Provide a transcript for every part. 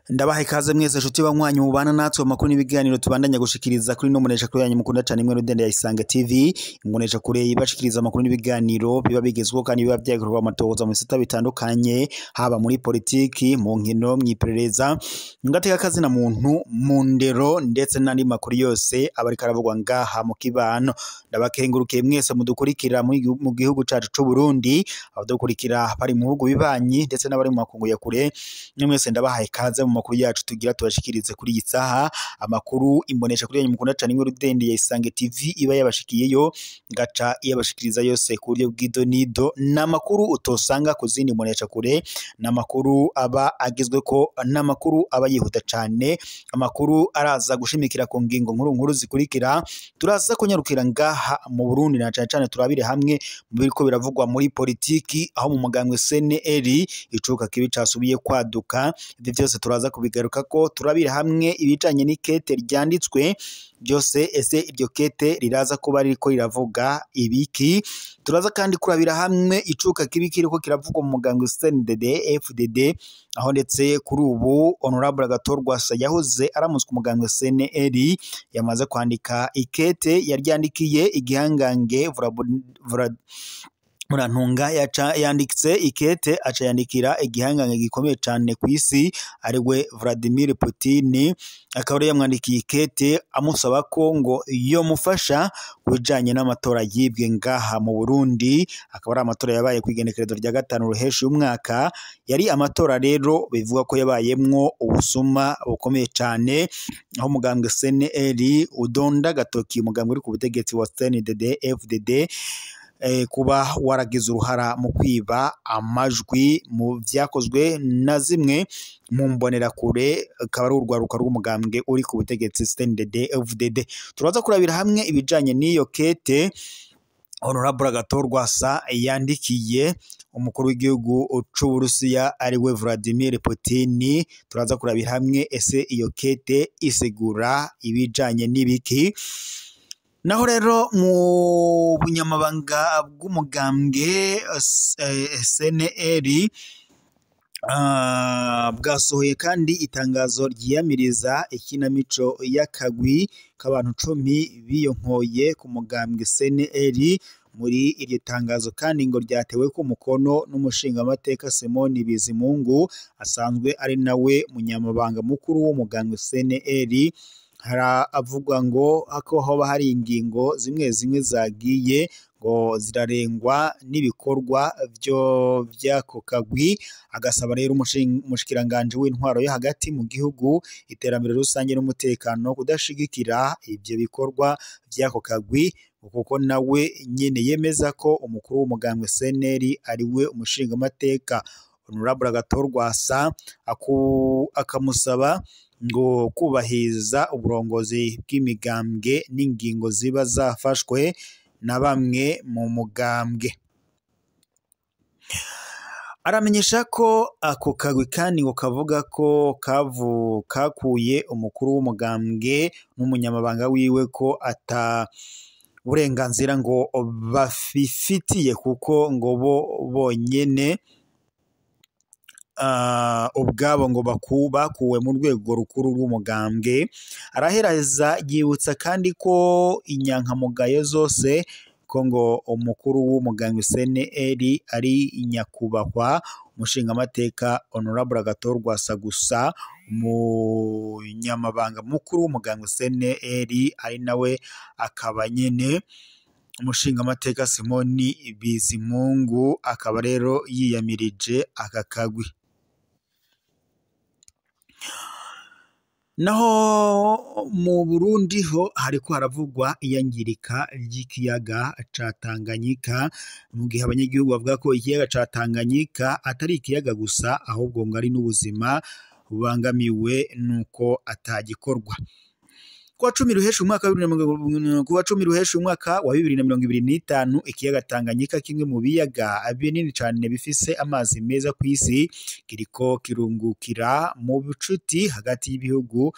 Ndabaha ikaze mwese nshuti banywanyi mubana natwe mu makuru n'ibiganiro tubandanya gushikiriza kuri no munesha kure yanyu mukunda cyane imwe rudende ya Isange TV. Ingonesha kure ibashikiriza amakuru n'ibiganiro biba bigezweho kandi biba byakorwa amatohoza mu bisata bitandukanye, haba muri politiki, mu nkino, mw'iperereza, ngateka kazi na muntu, mu ndero ndetse n'andi makuru yose aba ariko aravugwa ngaha mu kibano. Ndabakengurukiye mwese mudukurikira mu gihugu cacu c'u Burundi, abadukurikira bari mu bihugu bibanyi ndetse n'abari mu makungu ya kure. Mwese ndabahaye ikaze mu makuru yacu tugira tubashikirize kuri iyi saha. Amakuru imbonesha kuri yanyu mukunda cyane imwe rudende ya Isange TV iba yabashikiyeyo gaca iyabashikiriza yose ku buryo bw'idonido. N'amakuru utosanga ku zindi mbonesha kure, n'amakuru aba agezweko, n'amakuru aba yihuta cyane, amakuru araza gushimikira ku ngingo nkuru nkuru zikurikira. Turaza kunyarukira ngaha mu Burundi na cyane cyane turabire hamwe mu biriko biravugwa muri politiki, aho mu mugambwe CNL icuka kibi casubiye kwaduka. Ivyo byose turaza kubigaruka ko turabira hamwe ibijanye n'ikete ryanditswe byose. Ese iryo kete riraza kuba ririko riravuga ibiki? Turaza kandi kurabira hamwe icuka kibi kiriko kiravugwa mu mugambwe CNDD FDD, aho ndetse kuri ubu Honorable Agathon Rwasa yahoze aramutswe umugambwe CNL yamaze kwandika ikete yaryandikiye igihangange Murantunga yanditse ikete aca yandikira igihangange gikomeye cyane ku isi ariwe Vladimir Putin. Akaba yamwandikiye ikete amusaba ko ngo yomufasha kubijanye n'amatora yibwe ngaha mu Burundi. Akaba ari amatora yabaye ku igenekerezo rya 5 ruheshi umwaka. Yari amatora rero bivuga ko yabayemwo ubusuma bukomeye cyane, aho umugambwe CNL udonda gatoki umugambwe uri ku butegetsi wa CNDD FDD kuba waragize uruhara mu kwiba amajwi mu vyakozwe na zimwe mu mbonerakure, akaba ari urwaruka rw'umugambwe uri ku butegetsi CNDD FDD. Turaza kurabira hamwe ibijanye n'iyo kete Honorable Agathon Rwasa yandikiye umukuru w'igihugu c'Uburusiya ariwe Vladimir Putin. Turaza kurabira hamwe ese iyo kete isigura ibijanye n'ibiki. Naho rero mu bunyamabanga bw'umugambwe CNL bwasohoye kandi itangazo ryiyamiriza ikinamico y'akagwi k'abantu 10 biyonkoye ku mugambwe CNL. Muri iryo tangazo kandi ngo ryatewe ku mukono n'umushingamateka Simoni Bizimungu asanzwe ari nawe munyamabanga mukuru w'umugambwe CNL. Haravugwa ngo ako hoba hari ingingo zimwe zimwe zagiye ngo zirarengwa n'ibikorwa byo by'ako kagwi. Agasaba rero umushikiranganje w'intwaro yo hagati mu gihugu, iterambere rusange n'umutekano kudashigikira ibyo bikorwa by'ako kagwi, kuko nawe nyene yemeza ko umukuru w'umugambwe CNL ariwe umushingamateka Honorable Agathon Rwasa, akamusaba ngo kubahiriza uburongozi bw'imigambwe n'ingingo ziba zafashwe na bamwe mu mugambwe. Aramenyesha ko ako kagwi kandi ngo kavuga ko kakuye umukuru w'umugambwe n'umunyamabanga wiwe ko ata burenganzira ngo bafifitiye, kuko ngo bo bonyene ubwabo ngo bakuwe mu rwego rukuru rw'umugambwe. Arahereza yibutsa kandi ko inyankamugayo zose ko ngo umukuru w'umugambwe CNL ari nyakubahwa umushingamateka Honorable Agathon Rwasa gusa, umunyamabanga mukuru w'umugambwe CNL ari nawe akaba nyene umushingamateka Simoni Bizimungu, akaba rero yiyamirije aka kagwi. Naho mu Burundi ho hariko haravugwa iyangirika ry'ikiyaga ca Tanganyika, mu gihe abanyagihugu bavuga ko ikiyaga ca Tanganyika atari ikiyaga gusa ahubwo ngo ari n'ubuzima bubangamiwe nuko atagikorwa. Kuwa 10 ruheshi umwaka kuwa 10 ruheshi umwaka wa 2025 ikiyaga Tanganyika kimwe mu biyaga binini cyane bifise amazi meza ku isi kiriko kirungukira mu bucuti hagati y'ibihugu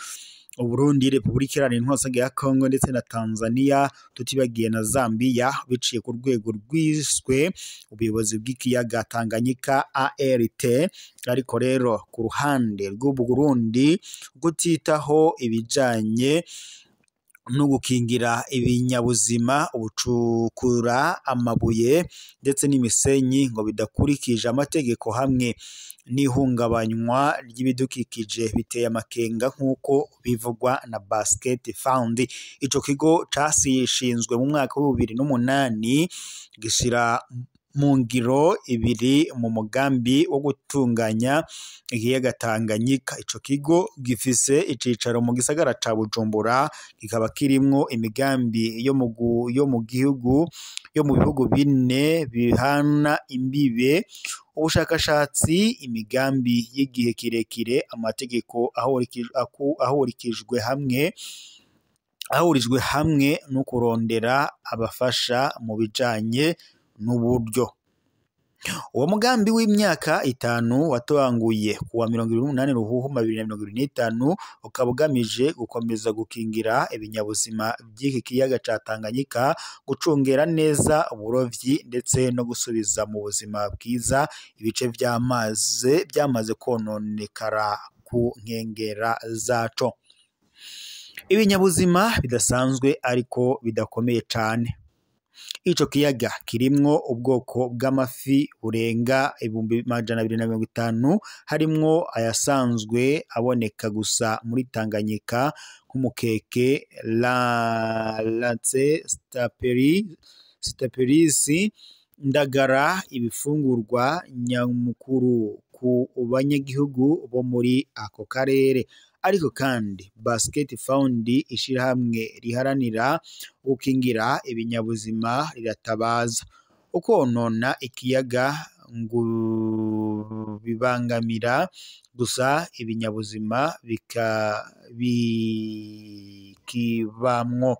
Uburundi, Repubulika Iharanira Intwaro Rusange ya Kongo ndetse na Tanzania, tutibagiye na Zambia, biciye ku rwego rwiswe ubuyobozi bw'ikiyaga Tanganyika ART. Ariko rero ku ruhande rw'Uburundi, kutitaho ibijanye no gukingira ibinyabuzima, ubucukura amabuye ndetse n'imisenyi ngo bidakurikije amategeko hamwe n'ihungabanywa ry'ibidukikije biteye amakenga, nk'uko bivugwa na Basket Fund. Ico kigo cashinzwe mu mwaka wa 2008 gishira mu ngiro ibiri mu mugambi wo gutunganya ikiyaga Tanganyika. Ico kigo gifise icicaro mu gisagara ca Bujumbura, kikaba kirimwo imigambi yo mu gihugu yo mu bihugu bine bihana imbibe, ubushakashatsi, imigambi y'igihe kirekire, amategeko ahurijwe hamwe no kurondera abafasha mu bijanye n'uburyo. Uwo mugambi w'imyaka 5 watanguye kuwa 28 Ruhuhuma 2025, ukaba ugamije gukomeza gukingira ibinyabuzima by'iki kiyaga ca Tanganyika, gucungera neza uburovyi ndetse no gusubiza mu buzima bwiza ibice vy'amazi byamaze kononekara ku nkengera zaco. Ibinyabuzima bidasanzwe ariko bidakomeye cane. Ico kiyaga kirimwo ubwoko bw'amafi burenga 250,000, harimwo ayasanzwe aboneka gusa muri Tanganyika nk'umukeke, lance, stapelisi, indagara, ibifungurwa nyamukuru ku banyagihugu bo muri ako karere. Ariko kandi Basket Fund, ishirahamwe riharanira gukingira ibinyabuzima, riratabaza ukonona ikiyaga ngo bibangamira gusa ibinyabuzima bikibamwo,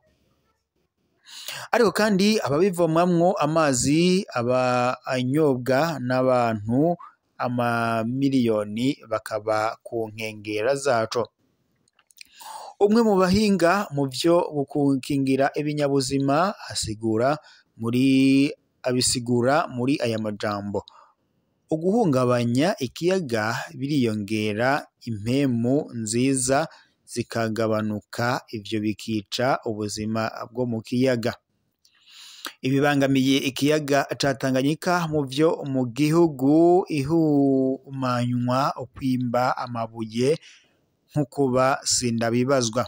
ariko kandi ababivomamwo amazi aba anyobwa n'abantu amamiliyoni bakaba ku nkengera zaco. Umwe mu bahinga mu vyo gukingira ibinyabuzima abisigura muri aya majambo: uguhungabanya ikiyaga biriyongera impemu nziza zikagabanuka, ivyo bikica ubuzima bwo mu kiyaga. Ibibangamiye ikiyaga ca Tanganyika mu vyo mu gihugu ihumanywa, ukwimba amabuye nkukuba sindabibazwa.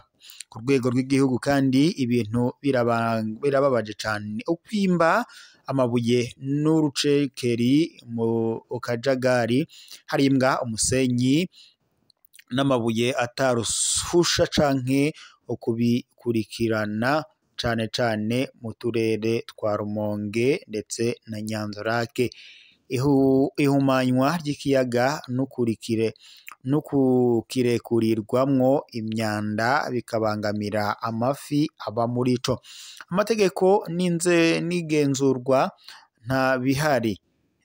Ku rwego rw'igihugu kandi ibintu birababaje cane. Ukwimba amabuye n'urucekeri mu kajagari, harimbwa umusenyi n'amabuye ataruhusha canke ukubikurikirana, cane cane mu turere twa Rumonge ndetse na Nyanzarake. Ihumanywa ry'ikiyaga n'ukukirekurirwamwo imyanda bikabangamira amafi aba muri ico. Amategeko n'igenzurwa nta bihari,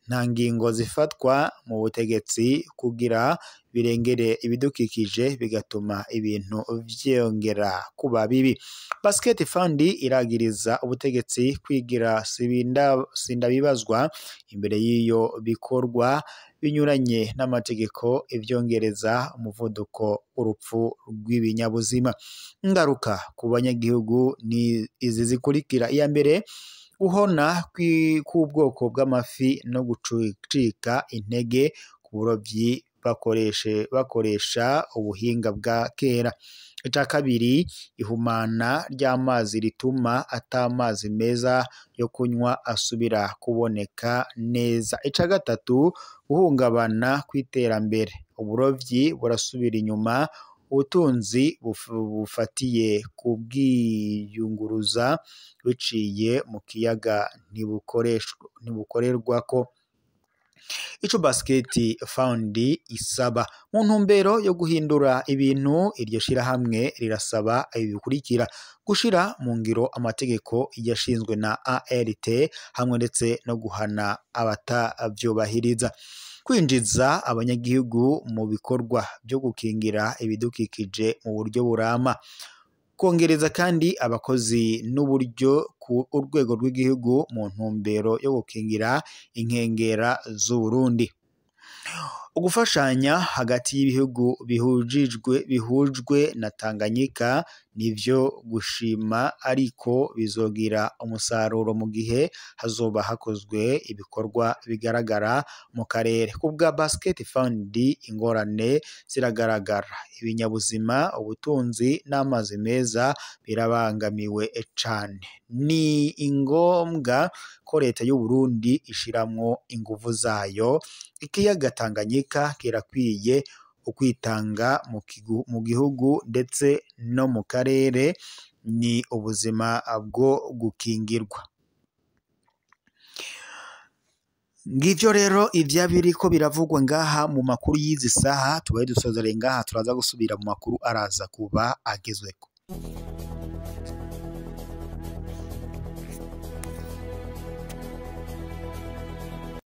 nta ngingo zifatwa mu butegetsi kugira birengere ibidukikije, bigatuma ibintu vyongera kuba bibi. Basket Fund iragiriza ubutegetsi kwigira sindabibazwa imbere y'iyo bikorwa binyuranye n'amategeko, ivyongereza umuvuduko w'urupfu rw'ibinyabuzima. Ingaruka ku banyagihugu ni izi zikurikira: iya mbere, guhona k'ubwoko bw'amafi no gucika intege ku burovyi bakoresha ubuhinga bwa kera. Ica kabiri, ihumana ry'amazi rituma ata mazi meza yo kunywa asubira kuboneka neza. Ica gatatu, guhungabana kw'iterambere, uburovyi burasubira inyuma, ubutunzi bufatiye ku bwiyunguruza biciye mu kiyaga ntibukorerwako. Ico Basket Fund isaba mu ntumbero yo guhindura ibintu, iryo shirahamwe rirasaba ibi bikurikira: gushira mu ngiro amategeko yashinzwe na ART hamwe ndetse no guhana abatavyubahiriza, Kwinjiza abanyagihugu mu bikorwa byo gukingira ibidukikije mu buryo burama. Kongereza kandi abakozi n'uburyo ku urwego rw'igihugu mu ntumbero yo gukingira inkengera z'Uburundi. Ugufashanya hagati y'ibihugu bihujwe na Tanganyika nivyo gushima, ariko bizogira umusaruro mu gihe hazoba hakozwe ibikorwa bigaragara mu karere. Kubwa Basket Fund, ingorane ziragaragara, ibinyabuzima, ubutunzi n'amazi meza birabangamiwe cane. Ni ngombwa ko leta y'u Burundi ishiramwo inguvu zayo. Ikiyaga Tanganyika kirakwiye ukwitanga mu gihugu ndetse no mu karere, ni ubuzima bwo gukingirwa. Ngivyo rero ivya biriko biravugwa ngaha mu makuru y'izi saha. Tubaye dusozereye ngaha, turaza gusubira mu makuru araza kuba agezweko.